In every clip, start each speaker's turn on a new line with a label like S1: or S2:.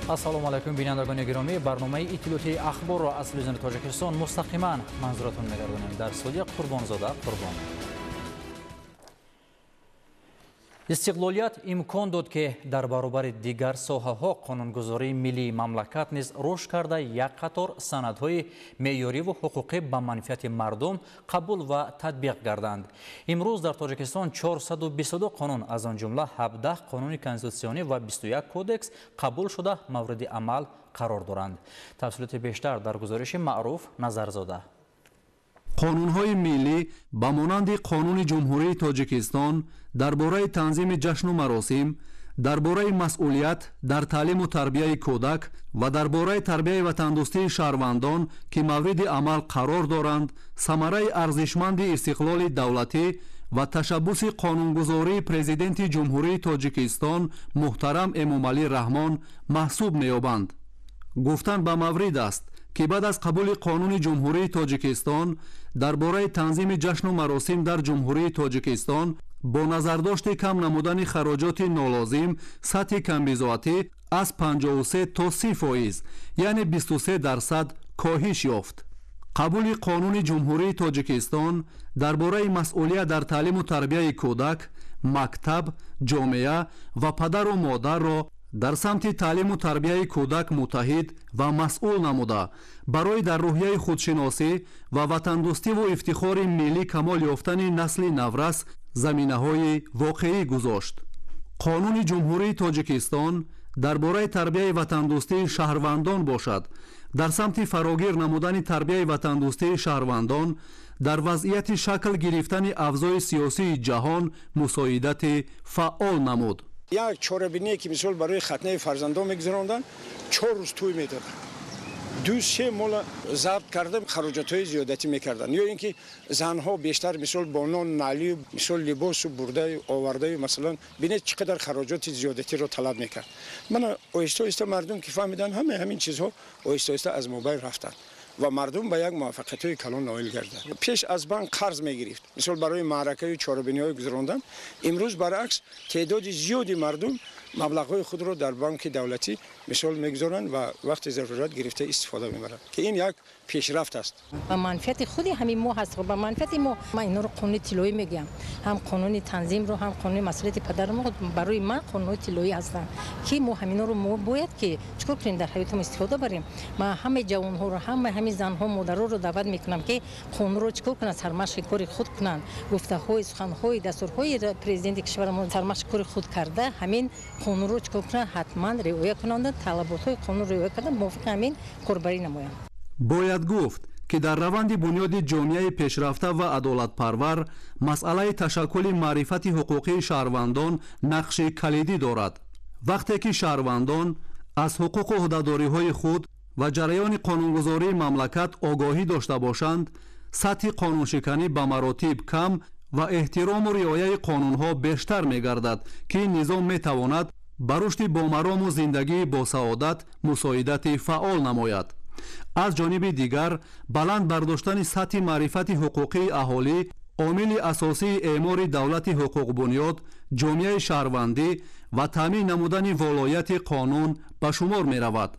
S1: Ассалому алайкум, бинандагони гиромӣ. Барномаи иттилоотии ахборро аз телевизиони Тоҷикистон мустақиман манзуратон мегардонем. Дар студия Қурбонзода Қурбон. Истиқлолият имкон дод, ки дар баробари дигар соҳаҳо қонунгузории миллии мамлакат низ рушд карда, як қатор санадҳои меъёриву ҳуқуқӣ ба манфиати мардум қабул ва татбиқ гарданд. Имрӯз дар Тоҷикистон 422 қонун, аз он ҷумла 17 қонуни конститутсионӣ ва 21 кодекс қабул шуда, мавриди амал қарор доранд. Тафсилоти бештар дар гузориши Маъруф Назарзода.
S2: Қонунҳои миллӣ ба монанди Қонуни Ҷумҳурии Тоҷикистон дар бораи танзими ҷашну маросим, дар бораи масъулият дар таълиму тарбияи кӯдак ва дар бораи тарбияи ватандӯстии шаҳрвандон, ки мавриди амал қарор доранд, самараи арзишманди истиқлоли давлатӣ ва ташаббуси қонунгузории Президенти Ҷумҳурии Тоҷикистон муҳтарам Эмомалӣ Раҳмон маҳсуб меёбанд. Гуфтан ба маврид аст, ки баъд аз қабули Қонуни Ҷумҳурии Тоҷикистон дар бораи танзими ҷашну маросим дар Ҷумҳурии Тоҷикистон бо назардошти кам намудани хароҷоти нолозим сатҳи камбизоатӣ аз 53 то 30%, яъне 23% коҳиш ёфт. Қабули Қонуни Ҷумҳурии Тоҷикистон дар бораи масъулият дар таълиму тарбияи кӯдак, мактаб, ҷомеа ва падару модарро дар самти таълиму тарбияи кӯдак муттаҳид ва масъул намуда, барои дар рӯҳияи худшиносӣ ва ватандӯстиву ифтихори миллӣ камол ёфтани насли наврас заминаҳои воқеӣ гузошт. Қонуни Ҷумҳурии Тоҷикистон дар бораи тарбияи ватандӯстии шаҳрвандон бошад, дар самти фарогир намудани тарбияи ватандӯстии шаҳрвандон дар вазъияти шакл гирифтани авзои сиёсии ҷаҳон мусоидати фаъол намуд.
S3: Як чорабиние, ки мисол барои хатнаи фарзандон мегузаронданд, 4 рӯз тӯй медоданд, ду се мола забт карда, хароҷотҳои зиёдатӣ мекарданд, ё ин ки занҳо бештар мисол бо нон налию мисол либосу бурдаю овардаю, масалан, бинед, чӣ қадар хароҷоти зиёдатиро талаб мекард. Мана, оҳиста оҳиста мардум ки фаҳмиданд, ҳамаи ҳамин чизҳо оҳиста оҳиста аз мобайн рафтанд ва мардум ба як муваффақиятҳои калон ноил гарданд. Пеш аз банк қарз мегирифт, мисол, барои маъракаю чорабиниҳои гузарондан. Имрӯз баръакс, теъдоди зиёди мардум маблағҳои худро дар банки давлатӣ мисол мегузоранд ва вақти зарурат гирифта истифода мебаранд, ки ин як пешрафт аст.
S4: Ба манфиати худи ҳамин мо ҳаст, ба манфиати мо. Ман инҳоро қонуни тиллоӣ мегӯям, ҳам қонуни танзимро, ҳам қонуни масъулияти падару мо. Барои ман қонунҳои тиллоӣ ҳастанд, ки мо ҳаминҳоро мо бояд ки чикор кунем, дар ҳаётамон истифода барем. Ман ҳамаи ҷавонҳоро, ҳамаи ҳамин занҳо, модароро даъват мекунам, ки қонунро чикор кунанд, сармашқи кори худ кунанд. Гуфтаҳои, суханҳои, дастурҳои президенти кишварамон сармашқи кори худ карда, ҳамин қонунро чикор кунанд, ҳатман риоя кунанд, талаботҳои қонун риоя карда, мувофиқи ҳамин корбарӣ намоянд.
S2: Бояд гуфт, ки дар раванди бунёди ҷомеаи пешрафта ва адолатпарвар масъалаи ташаккули маърифати ҳуқуқии шаҳрвандон нақши калидӣ дорад. Вақте ки шаҳрвандон аз ҳуқуқу ӯҳдадориҳои худ ва ҷараёни қонунгузории мамлакат огоҳӣ дошта бошанд, сатҳи қонуншиканӣ ба маротиб кам ва эҳтирому риояи қонунҳо бештар мегардад, ки ин низом метавонад ба рушди бомарому зиндагии босаодат мусоидати фаъол намояд. Аз ҷониби дигар, баланд бардоштани сатҳи маърифати ҳуқуқии аҳолӣ омили асосии эъмори давлати ҳуқуқбунёд, ҷомеаи шаҳрвандӣ ва таъмин намудани волояти қонун ба шумор меравад.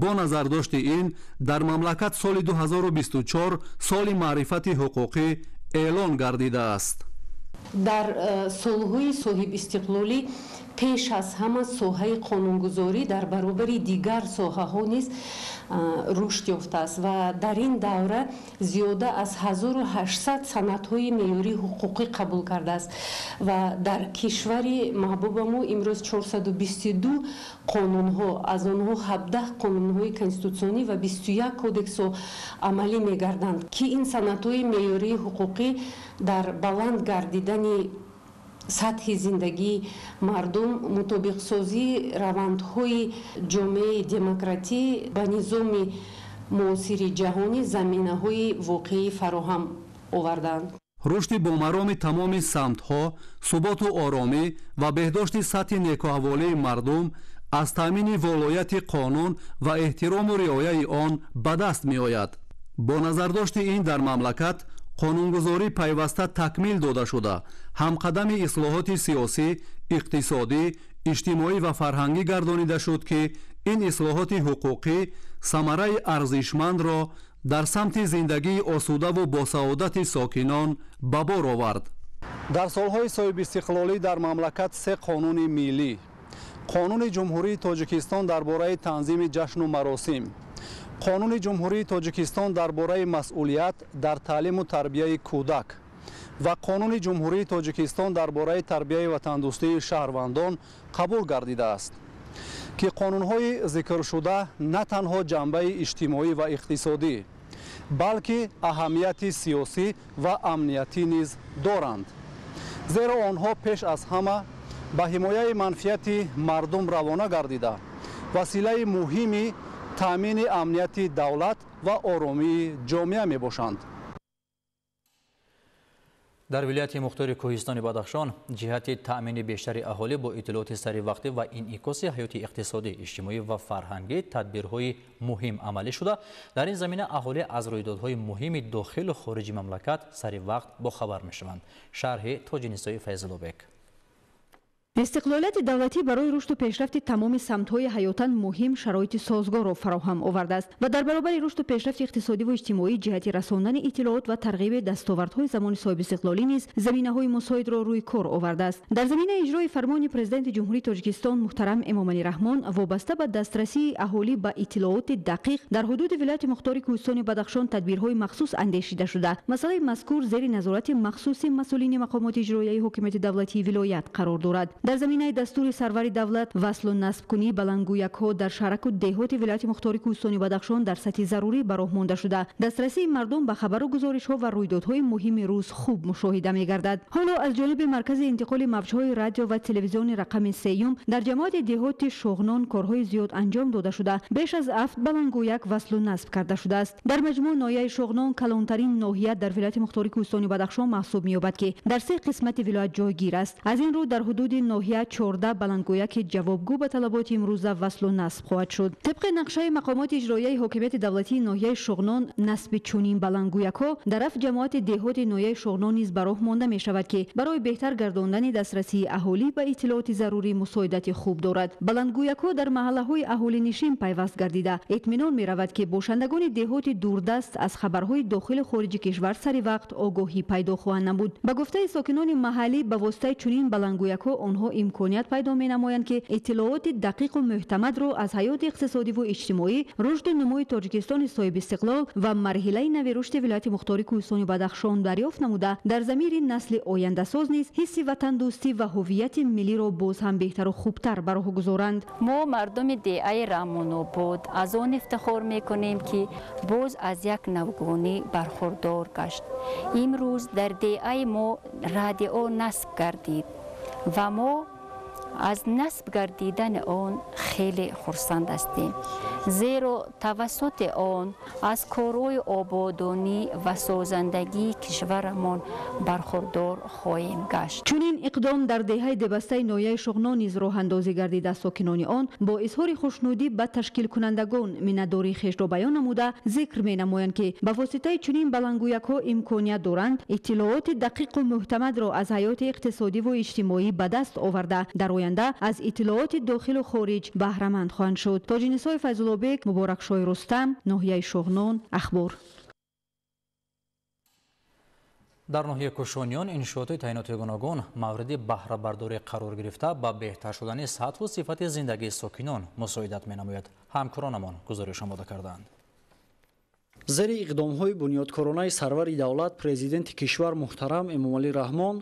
S2: Бо назардошти ин дар мамлакат соли 2024 соли маърифати ҳуқуқӣ эълон гардидааст.
S5: Дар солҳои соҳибистиқлолӣ пеш аз ҳама соҳаи қонунгузорӣ дар баробари дигар соҳаҳо низ рушд ёфтааст ва дар ин давра зиёда аз 1800 санадҳои меъёрии ҳуқуқӣ қабул кардааст ва дар кишвари маҳбубамо имрӯз 422 қонунҳо, аз онҳо 17 қонунҳои конститутсионӣ ва 21 кодексҳо амалӣ мегарданд, ки ин санадҳои меъёрии ҳуқуқӣ дар баланд гардидани сатҳи зиндагии мардум, мутобиқсозии равандҳои ҷомеаи демократӣ ба низоми муосири ҷаҳонӣ заминаҳои воқеӣ фароҳам оварданд.
S2: Рушди бомароми тамоми самтҳо, суботу оромӣ ва беҳдошти сатҳи некуаҳволии мардум аз таъмини волояти қонун ва эҳтирому риояи он ба даст меояд. Бо назардошти ин дар мамлакат қонунгузорӣ пайваста такмил дода шуда,ҳамқадами ислоҳоти сиёсӣ, иқтисодӣ, иҷтимоӣ ва фарҳангӣ гардонида шуд, ки Ин ислоҳоти ҳуқуқӣ самараи арзишмандро дар самти зиндагии осудаву босаодати сокинон ба бор овард. Дар солҳои соҳибистиқлолӣ дар мамлакат се қонуни миллӣ: Қонуни Ҷумҳурии Тоҷикистон дар бораи танзими ҷашну маросим, Қонуни Ҷумҳурии Тоҷикистон дар бораи масъулият дар таълиму тарбияи кӯдак ва Қонуни Ҷумҳурии Тоҷикистон дар бораи тарбияи ватандӯстии шаҳрвандон қабул гардидааст, ки қонунҳои зикршуда на танҳо ҷанбаи иҷтимоӣ ва иқтисодӣ, балки аҳамияти сиёсӣ ва амниятӣ низ доранд, зеро онҳо пеш аз ҳама ба ҳимояи манфиати мардум равона гардида, василаи муҳими таъмини амнияти давлат ва оромии ҷомеа мебошанд.
S1: Дар вилояти мухтори Кӯҳистони Бадахшон ҷиҳати таъмини бештари аҳолӣ бо иттилооти саривақтӣ ва инъикоси ҳаёти иқтисодӣ, иҷтимоӣ ва фарҳангӣ тадбирҳои муҳим амалӣ шуда, дар ин замина аҳолӣ аз рӯйдодҳои муҳими дохилу хориҷи мамлакат саривақт бохабар мешаванд. Шарҳи Тоҷинисои Файзуллобек.
S6: Истиқлолияти давлатӣ барои рушду пешрафти тамоми самтҳои ҳаётан муҳим шароити созгорро фароҳам овардааст ва дар баробари рушду пешрафти иқтисодиву иҷтимоӣ ҷиҳати расондани иттилоот ва тарғиби дастовардҳои замони соҳибистиқлолӣ низ заминаҳои мусоидро рӯи кор овардааст. Дар заминаи иҷрои фармони Президенти Ҷумҳурии Тоҷикистон муҳтарам Эмомалӣ Раҳмон вобаста ба дастрасии аҳолӣ ба иттилооти дақиқ дар ҳудуди вилояти мухтори Кӯҳистони Бадахшон тадбирҳои махсус андешида шуда, масъалаи мазкур зери назорати махсуси масъулини мақомоти иҷроияи ҳокимияти давлатии вилоят қарор дорад. Дар заминаи дастури сарвари давлат васлу насбкунии баландгӯякҳо дар шаҳраку деҳоти вилояти мухтори Кӯҳистони Бадахшон дар сатҳи зарурӣ ба роҳ монда шуда, дастрасии мардум ба хабару гузоришҳо ва рӯйдодҳои муҳими рӯз хуб мушоҳида мегардад. Ҳоло аз ҷониби маркази интиқоли мавҷҳои радио ва телевизиони рақами сеюм дар ҷамоати деҳоти Шоғнон корҳои зиёд анҷом дода шуда, беш аз 7 баландгӯяк васлу насб карда шудааст. Дар маҷмӯъ ноҳияи Шоғнон калонтарин ноҳия дар вилояти мухтори Кӯҳистони Бадахшон маҳсуб меёбад, ки дар се қисмати вилоят ҷойгир аст. Аз ин рӯ дар ҳудуди ноҳия 14 баландгӯяки ҷавобгӯ ба талаботи имрӯза васлу насб хоҳад шуд. Тибқи нақшаи мақомоти иҷроияи ҳокимияти давлатии ноҳияи Шоғнон насби чунин баландгӯякҳо дар 7 ҷамоати деҳоти ноҳияи Шоғнон низ ба роҳ монда мешавад, ки барои беҳтар гардондани дастрасии аҳолӣ ба иттилооти зарурӣ мусоидати хуб дорад. Баландгӯякҳо дар маҳаллаҳои аҳолинишин пайваст гардида, итминон меравад, ки бошандагони деҳоти дурдаст аз хабарҳои дохилу хориҷи кишвар сари вақт огоҳӣ пайдо хоҳанд намуд. Ба гуфтаи сокинони маҳаллӣ, ба воситаи чунин баландгӯякҳо онҳо имконият пайдо менамоянд, ки иттилооти дақиқу мӯҳтамадро аз ҳаёти иқтисодиву иҷтимоӣ, рушду нумӯи Тоҷикистони соҳибистиқлол ва марҳилаи нави рушди вилояти мухтори Кӯҳистони Бадахшон дарёфт намуда, дар замири насли ояндасоз низ ҳисси ватандӯстӣ ва ҳуввияти миллиро боз ҳам беҳтару хубтар ба роҳ гузоранд.
S7: Мо мардуми деҳаи Раҳмонобод аз он ифтихор мекунем, ки боз аз як навгонӣ бархурдор гашт. Имрӯз дар деҳаи мо радио насб гардид ва мо аз насб гардидани он хеле хурсанд ҳастем, зеро тавассути он аз корҳои ободонӣ ва созандагии кишварамон бархурдор хоҳем гашт.
S6: Чунин иқдом дар деҳаи дебастаи ноҳияи Шоғнон низ роҳандозӣ гардида, сокинони он бо изҳори хушнудӣ ба ташкилкунандагон миннатдории хешро баён намуда, зикр менамоянд, ки ба воситаи чунин баландгӯякҳо имконият доранд иттилооти дақиқу мӯҳтамадро аз ҳаёти иқтисодиву иҷтимоӣ ба даст оварда, дар оянда аз иттилооти дохилу хориҷ баҳраманд хоҳанд шуд. Тоҷинисои Файзуллобек, Муборакшоҳи Рустам, ноҳияи Шоғнон, Ахбор.
S1: Дар ноҳияи Кӯшониён иншооти таъиноти гуногун мавриди баҳрабардорӣ қарор гирифта, ба беҳтар шудани сатҳу сифати зиндагии сокинон мусоидат менамояд. Ҳамкоронамон гузориш омода кардаанд.
S8: Зери иқдомҳои бунёдкоронаи сарвари давлат президенти кишвар муҳтарам Эмомалӣ Раҳмон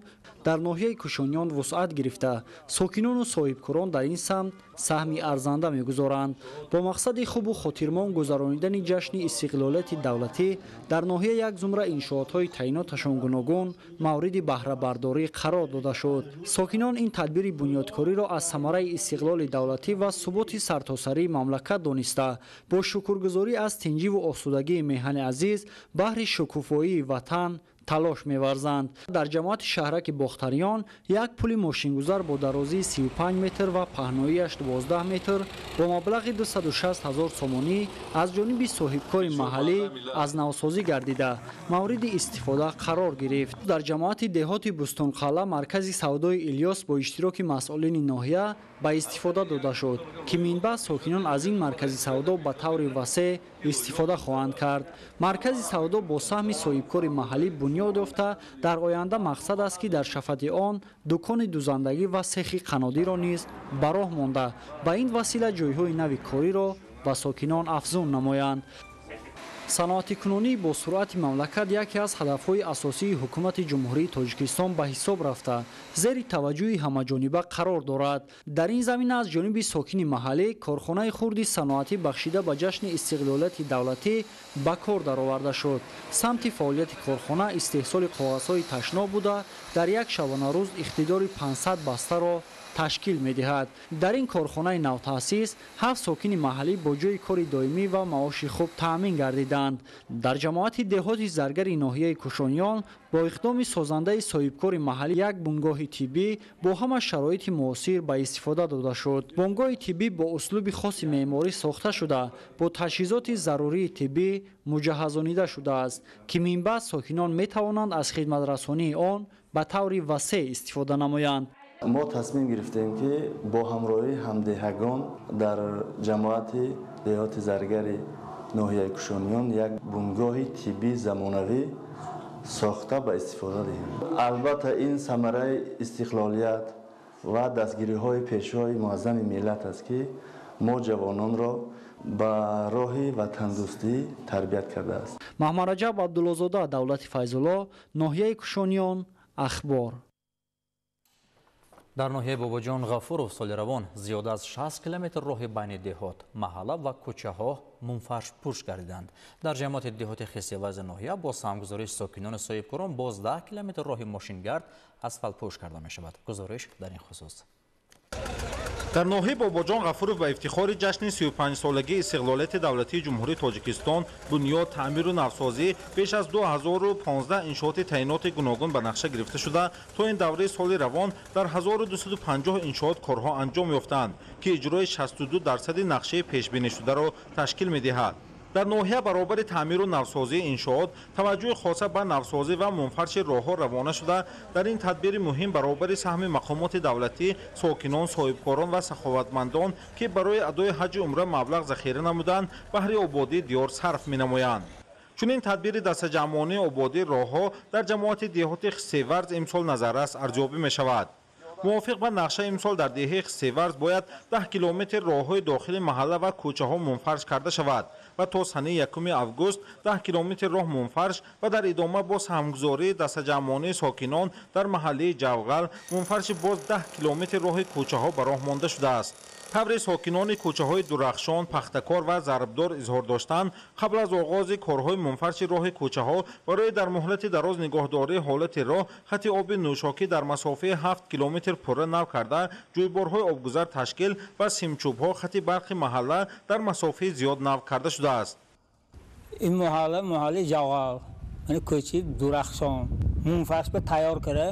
S8: дар ноҳияи Кӯшониён вусъат гирифта, сокинону соҳибкорон дар ин самт саҳми арзанда мегузоранд. Бо мақсади хубу хотирмон гузаронидани ҷашни истиқлолияти давлатӣ дар ноҳия як зумра иншоотҳои таъиноташон гуногун мавриди баҳрабардорӣ қарор дода шуд. Сокинон ин тадбири бунёдкориро аз самараи истиқлоли давлатӣ ва суботи сартосарии мамлакат дониста, бо шукргузорӣ аз тинҷиву осудагии меҳани азиз баҳри шукуфоии ватан талош меварзанд. Дар ҷамоати шаҳраки Бохтариён як пули мошингузар бо дарозии 35 метр ва паҳноияш 12 метр бо маблағи 260 ҳазор сомонӣ аз ҷониби соҳибкори маҳаллӣ аз навсозӣ гардида мавриди истифода қарор гирифт. Дар ҷамоати деҳоти Бустонқалъа маркази савдои Илёс бо иштироки масъулини ноҳия ба истифода дода шуд, ки минбаъд сокинон аз ин маркази савдо ба таври васеъ истифода хоҳанд кард. Маркази савдо бо саҳми соҳибкори маҳаллӣ бунёд ёфта, дар оянда мақсад аст, ки дар шафати он дукони дузандагӣ ва сехи қаннодиро низ ба роҳ монда, ба ин васила ҷойҳои нави кориро ба сокинон афзун намоянд. Саноатикунонӣ бо суръати мамлакат яке аз ҳадафҳои асосии ҳукумати Ҷумҳурии Тоҷикистон ба ҳисоб рафта, зери таваҷҷӯҳи ҳамаҷониба қарор дорад. Дар ин замина аз ҷониби сокини маҳаллӣ корхонаи хурди саноатӣ бахшида ба ҷашни истиқлолияти давлатӣ ба кор дароварда шуд. Самти фаъолияти корхона истеҳсоли коғазҳои ташноб буда, дар як шабонарӯз иқтидори 500 бастаро ташкил медиҳад. Дар ин корхонаи навтаъсис 7 сокини маҳаллӣ бо ҷойи кори доимӣ ва маоши хуб таъмин гардиданд. Дар ҷамоати деҳоти Заргари ноҳияи Кушониён бо иқдоми созандаи соҳибкори маҳаллӣ як бунгоҳи тиббӣ бо ҳама шароити муосир ба истифода дода шуд. Бунгоҳи тиббӣ бо услуби хоси меъморӣ сохта шуда, бо таҷҳизоти зарурии тиббӣ муҷаҳҳазонида шудааст, ки минбаъд сокинон метавонанд аз хидматрасонии он ба таври васеъ истифода намоянд.
S9: Мо тасмим гирифтем, ки бо ҳамроҳии ҳамдеҳагон дар ҷамоати деҳоти Заргари ноҳияи Кушониён як бунгоҳи тиббии замонавӣ сохта ба истифода диҳем. Албатта, ин самараи истиқлолият ва дастгириҳои пешвои муаззами миллат аст, ки мо ҷавононро ба роҳи ватандӯстӣ тарбият кардааст.
S8: Маҳмадраҷаб Абдуллозода, Давлати Файзулло, ноҳияи Кушониён, Ахбор.
S1: Дар ноҳияи Бобоҷон Ғафуров соли равон зиёда аз 60 километр роҳи байни деҳот, маҳалла ва кӯчаҳо мунфаршпӯш гардиданд. Дар ҷамоати деҳоти Хисеварзи ноҳия бо саҳмгузории сокинону соҳибкорон боз 10 километр роҳи мошингард асфалтпӯш карда мешавад. Гузориш дар ин хусус.
S10: Дар ноҳияи Бобоҷон Ғафуров ба ифтихори ҷашни 35-солагии истиқлолияти давлатии Ҷумҳурии Тоҷикистон бунёд, таъмиру навсозӣ беш аз 2015 иншооти таъиноти гуногун ба нақша гирифта шуда, то ин давраи соли равон дар 1250 иншоот корҳо анҷом ёфтаанд, ки иҷрои 62% нақшаи пешбинишударо ташкил медиҳад. Дар ноҳия баробари таъмиру навсозии иншоот таваҷҷӯҳи хоса ба навсозӣ ва мунфарши роҳҳо равона шуда, дар ин тадбири муҳим баробари саҳми мақомоти давлатӣ, сокинон, соҳибкорон ва саховатмандон, ки барои адои ҳаҷи умра маблағ захира намуданд, баҳри ободии диёр сарф менамоянд. Чунин тадбири дастаҷамъонии ободии роҳҳо дар ҷамоати деҳоти Хисеварз имсол назаррас арзёбӣ мешавад. Мувофиқ ба нақша имсол дар деҳаи Хисеварз бояд 10 километр роҳҳои дохили маҳалла ва кӯчаҳо мунфарш карда шавад ва то санаи 1 август 10 километр роҳ мунфарш ва дар идома бо саҳмгузории дастаҷамъонии сокинон дар маҳаллаи Ҷавғал мунфарши боз 10 километр роҳи кӯчаҳо ба роҳ монда шудааст. Тавре сокинони кӯчаҳои Дурахшон, Пахтакор ва Зарбдор изҳор доштанд, қабл аз оғози корҳои мунфарши роҳи кӯчаҳо барои дар муҳлати дароз нигоҳдории ҳолати роҳ хати оби нӯшокӣ дар масофаи 7 километр пурра нав карда, ҷӯйборҳои обгузар ташкил ва симчӯбҳо хати барқи маҳалла дар масофаи зиёд нав карда шудааст.
S11: Ин маҳалла маҳаллаи Ҷавғал, кӯчаи Дурахшон мунфарш ба тайёр карда,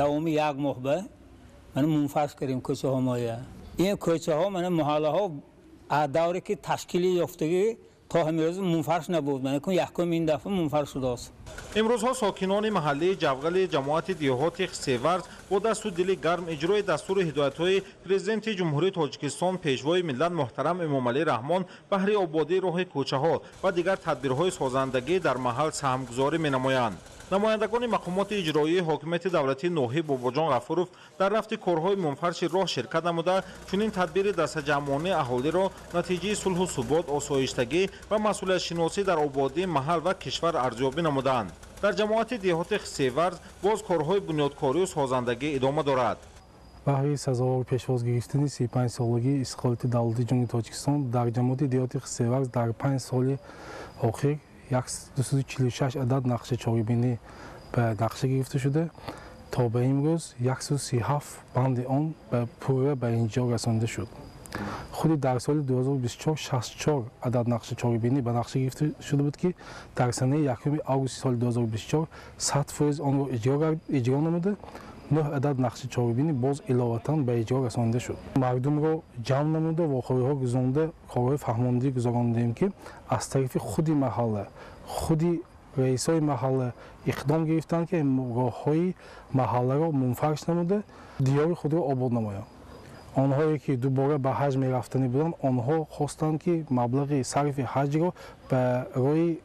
S11: давоми як моҳ ба мунфарш кардем кӯчаҳо моя. Ин кӯчаҳо маҳаллаҳо аз давре ки ташкили ёфтагӣ то ҳамин рӯз мунфарш набуд. Якум ин дафъа мунфарш шудааст.
S10: Имрӯзҳо сокинони маҳаллии Ҷавғали ҷамоати деҳоти Хисеварз бо дасту дили гарм иҷрои дастуру ҳидоятҳои Президенти Ҷумҳурии Тоҷикистон, Пешвои миллат муҳтарам Эмомалӣ Раҳмон баҳри ободии роҳи кӯчаҳо ва дигар тадбирҳои созандагӣ дар маҳал саҳмгузорӣ менамоянд. Намояндагони мақомоти иҷроии ҳокимияти давлатии ноҳияи Бобоҷон Ғафуров дар рафти корҳои мунфарши роҳ ширкат намуда, чунин тадбири дастаҷамъонии аҳолиро натиҷаи сулҳу субот, осоиштагӣ ва масъулиятшиносӣ дар ободии маҳал ва кишвар арзёбӣ намуданд. Дар ҷамоати деҳоти Хисеварз боз корҳои бунёдкорию созандагӣ идома дорад.
S12: Баҳри сазовор пешвоз гирифтани 35-солагии истиқлолияти давлатии Ҷумҳурии Тоҷикистон дар ҷамоати деҳоти Хисеварз дар 5 соли охир 246 адад нақшаи чорабинӣ ба нақша гирифта шуда, то ба имрӯз 137 банди он ба пурра ба инҷо расонида шуд. Худи дар соли 2024 64 адад нақшаи чорабинӣ ба нақша гирифта шуда буд, ки дар санаи 1 августи соли 2024 100% онро иҷро намуда, 9 адад нақшаи чорабинӣ боз иловатан ба иҷро расонида шуд. Мардумро ҷамъ намуда, вохӯриҳо гузаронда, корҳои фаҳмондагӣ гузарондем, ки аз тарафи худи маҳалла, худи раисои маҳалла иқдом гирифтанд, ки роҳҳои маҳалларо мунфарш намуда, диёри худро обод намоянд. Онҳое ки дубора ба ҳаҷ мерафтанӣ буданд, онҳо хостанд, ки маблағи сарфи ҳаҷро барои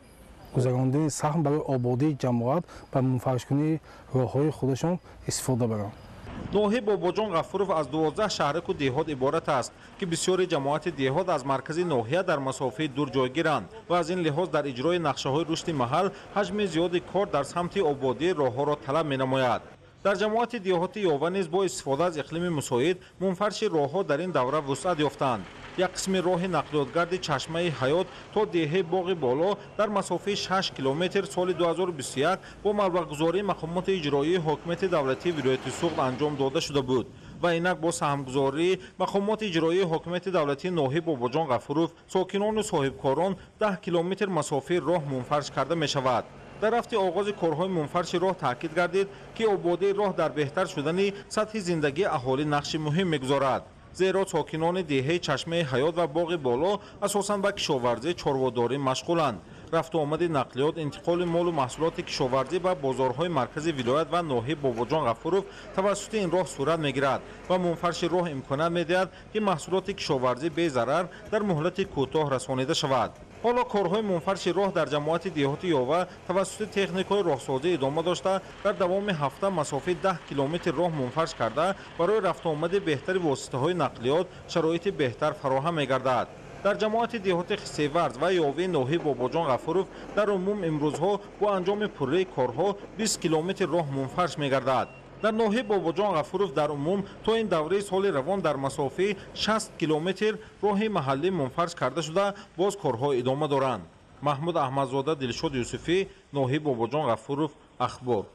S12: гузарондани саҳм барои ободии ҷамоат ба мунфаршкунии роҳҳои худашон истифода баранд.
S10: Ноҳияи Бобоҷон Ғафуров аз 12 шаҳраку деҳот иборат аст, ки бисёри ҷамоати деҳот аз маркази ноҳия дар масофаи дур ҷойгиранд ва аз ин лиҳоз дар иҷрои нақшаҳои рушди маҳал ҳаҷми зиёди кор дар самти ободии роҳҳоро талаб менамояд. Дар ҷамоати деҳоти Ёва низ бо истифода аз иқлими мусоид мунфарши роҳҳо дар ин давра вусъат ёфтанд. Як қисми роҳи нақлиётгарди Чашмаи Ҳаёт то деҳаи Боғи Боло дар масофаи 6 километр соли 2021 бо маблағгузории мақомоти иҷроии ҳокимияти давлатии вилояти Суғд анҷом дода шуда буд ва инак бо саҳмгузории мақомоти иҷроии ҳокимияти давлатии ноҳияи Бобоҷон Ғафуров сокинону соҳибкорон 10 километр масофаи роҳ мунфарш карда мешавад. Дар рафти оғози корҳои мунфарши роҳ таъкид гардид, ки ободии роҳ дар беҳтар шудани сатҳи зиндагии аҳолӣ нақши муҳим мегузорад. Зеро сокинони деҳаи Чашмаи Ҳаёт ва Боғи Боло асосан ба кишоварзӣ, чорводорӣ машғуланд. Рафту омади нақлиёт, интиқоли молу маҳсулоти кишоварзӣ ба бозорҳои маркази вилоят ва ноҳияи Бобоҷон Ғафуров тавассути ин роҳ сурат мегирад ва мунфарши роҳ имконият медиҳад, ки маҳсулоти кишоварзӣ безарар дар муҳлати кӯтоҳ расонида шавад. Ҳоло корҳои мунфарши роҳ дар ҷамоати деҳоти Ёва тавассути техникаҳои роҳсозӣ идома дошта, дар давоми ҳафта масофаи 10 километр роҳ мунфарш карда, барои рафтуомади беҳтари воситаҳои нақлиёт шароити беҳтар фароҳам мегардад. Дар ҷамоати деҳоти Хисеварз ва Ёвии ноҳияи Бобоҷон Ғафуров дар умум имрӯзҳо бо анҷоми пурраи корҳо 20 километр роҳ мунфарш мегардад. Дар ноҳияи Бобоҷон Ғафуров дар умум то ин давраи соли равон дар масофаи 60 километр роҳи маҳаллӣ мунфарш карда шуда, боз корҳо идома доранд. Маҳмуд Аҳмадзода, Дилшод Юсуфӣ, ноҳияи Бобоҷон Ғафуров, Ахбор.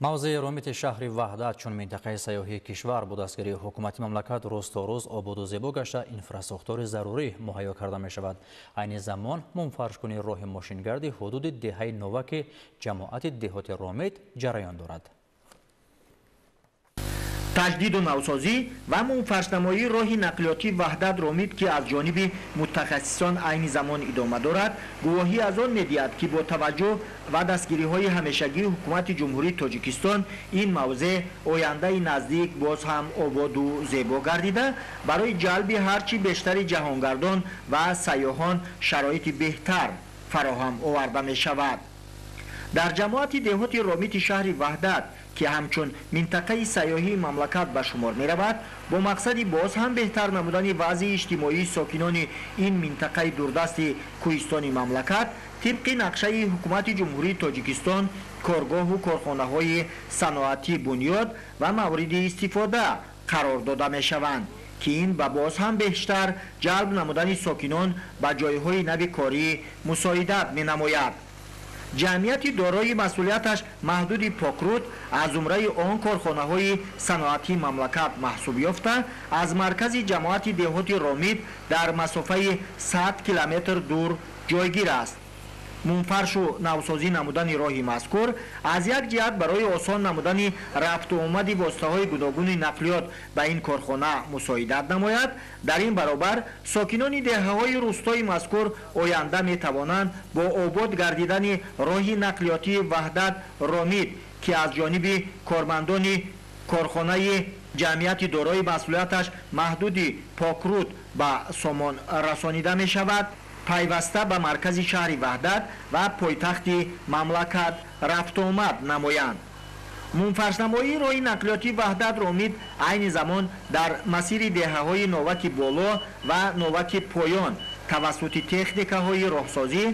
S1: Мавзеи Ромити шаҳри Ваҳдат чун минтақаи сайёҳии кишвар бо дастгирии ҳукумати мамлакат рӯз то рӯз ободу зебо гашта, инфрасохтори зарурӣ муҳайё карда мешавад. Айни замон мунфаршкунии роҳи мошингарди ҳудуди деҳаи Новаки ҷамоати деҳоти Ромит ҷараён дорад.
S13: Таҷдиду навсозӣ ва мунфаршнамоии роҳи нақлиётии Ваҳдат Ромит, ки аз ҷониби мутахассисон айни замон идома дорад, гувоҳӣ аз он медиҳад, ки бо таваҷҷӯҳ ва дастгириҳои ҳамешагии ҳукумати Ҷумҳурии Тоҷикистон ин мавзеъ ояндаи наздик боз ҳам ободу зебо гардида, барои ҷалби ҳарчи бештари ҷаҳонгардон ва сайёҳон шароити беҳтар фароҳам оварда мешавад. Дар ҷамоати деҳоти Ромити шаҳри Ваҳдат, ки ҳамчун минтақаи сайёҳии мамлакат ба шумор меравад, бо мақсади боз ҳам беҳтар намудани вазъи иҷтимоии сокинони ин минтақаи дурдасти кӯҳистони мамлакат, тибқи нақшаи ҳукумати Ҷумҳурии Тоҷикистон коргоҳу корхонаҳои саноатӣ бунёд ва мавриди истифода қарор дода мешаванд, ки ин ба боз ҳам бештар ҷалб намудани сокинон ба ҷойҳои нави корӣ мусоидат менамояд. Ҷамъияти дорои масъулияташ маҳдуди Покруд аз зумраи он корхонаҳои саноатии мамлакат маҳсуб ёфта, аз маркази ҷамоати деҳоти Ромит дар масофаи 100 километр дур ҷойгир аст. Мунфаршу навсозӣ намудани роҳи мазкур аз як ҷиҳат барои осон намудани рафту омади воситаҳои гуногуни нақлиёт ба ин корхона мусоидат намояд. Дар ин баробар сокинони деҳаҳои рӯстои мазкур оянда метавонанд бо обод гардидани роҳи нақлиётии Ваҳдат Ромит, ки аз ҷониби кормандони корхонаи ҷамъияти дорои масъулияташ маҳдуди Покруд ба сомон расонида мешавад, пайваста ба маркази шаҳри Ваҳдат ва пойтахти мамлакат рафтуомад намоянд. Мунфаршнамоии роҳи нақлиётии Ваҳдат Ромит айни замон дар масири деҳаҳои Новаки Боло ва Новаки Поён тавассути техникаҳои роҳсозӣ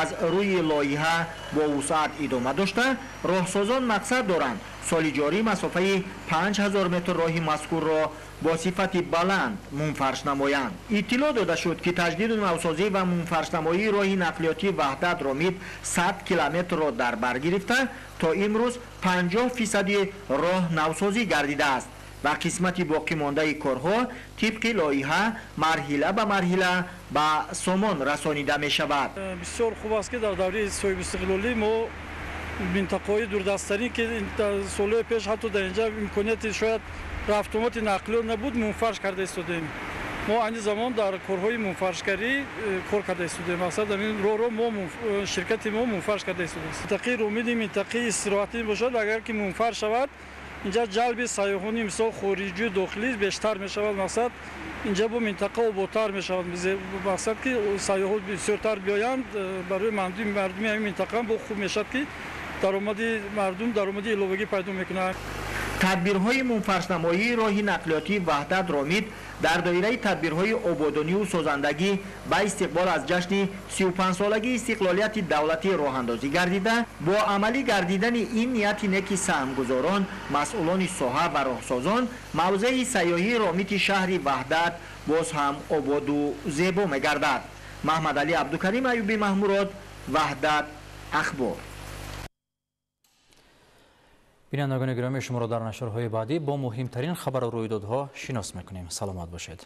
S13: аз рӯи лоиҳа бо вусъат идома дошта, роҳсозон мақсад доранд соли ҷорӣ масофаи 5000 метр роҳи мазкурро бо сифати баланд мунфарш намоянд. Иттилоъ дода шуд, ки таҷдиду навсозӣ ва мунфаршнамоии роҳи нақлиётии Ваҳдат Ромит 100 километрро дар бар гирифта, то имрӯз 50% роҳ навсозӣ гардидааст. Ва қисмати боқимондаи корҳо тибқи лоиҳа марҳила ба марҳила ба сомон расонида мешавад.
S14: Бисёр хуб аст, ки дар давраи соҳибистиқлолӣ мо минтақаҳои дурдасттарин, ки солҳои пеш ҳатто дар инҷа имконияти шояд рафтуомади нақлиёт набуд, мунфарш карда истодаем. Мо айни замон дар корҳои мунфаршгарӣ кор карда истодаем. Мақсад, ҳамин роҳро мо, ширкати мо мунфарш карда истодааст. Минтақаи Ромиди минтақаи истироҳатӣ бошад, агар ки мунфарш шавад, инҷа ҷалби сайёҳони, мисол, хориҷию дохилӣ бештар мешавад. Мақсад, инҷа бо минтақа ободтар мешавад. Мақсад, ки сайёҳот бисёртар биёянд, барои мардуми ҳамин минтақа бо хуб мешавад, ки даромади мардум, даромади иловагӣ пайдо мекунад.
S13: Тадбирҳои мунфаршнамоии роҳи нақлиётии Ваҳдат Ромид дар доираи тадбирҳои ободонию созандагӣ ба истиқбол аз ҷашни 35-солагии истиқлолияти давлатӣ роҳандозӣ гардида, бо амалӣ гардидани ин нияти неки саҳмгузорон, масъулони соҳа ва роҳсозон, мавзеи сайёҳии Ромити шаҳри Ваҳдат боз ҳам ободу зебо мегардад. Маҳмадалӣ Абдукарим, Аюби Маҳмурод, Ваҳдат, Ахбор.
S1: Бинандагони гиромӣ, шуморо дар нашрҳои баъдӣ бо муҳимтарин хабару рӯйдодҳо шинос мекунем. Саломат бошед.